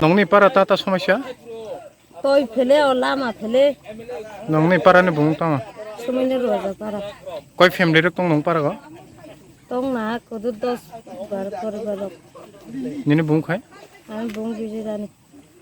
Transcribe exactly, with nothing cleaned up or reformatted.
Nongni para tata somaisa? Toi phele o lama phele. Nongni para ni bung tama? Sumini roja para. Koi family rok tong nong para go? Tong na kudu dos bar poribar rok. Nini bung khai? Ang bung biji dani.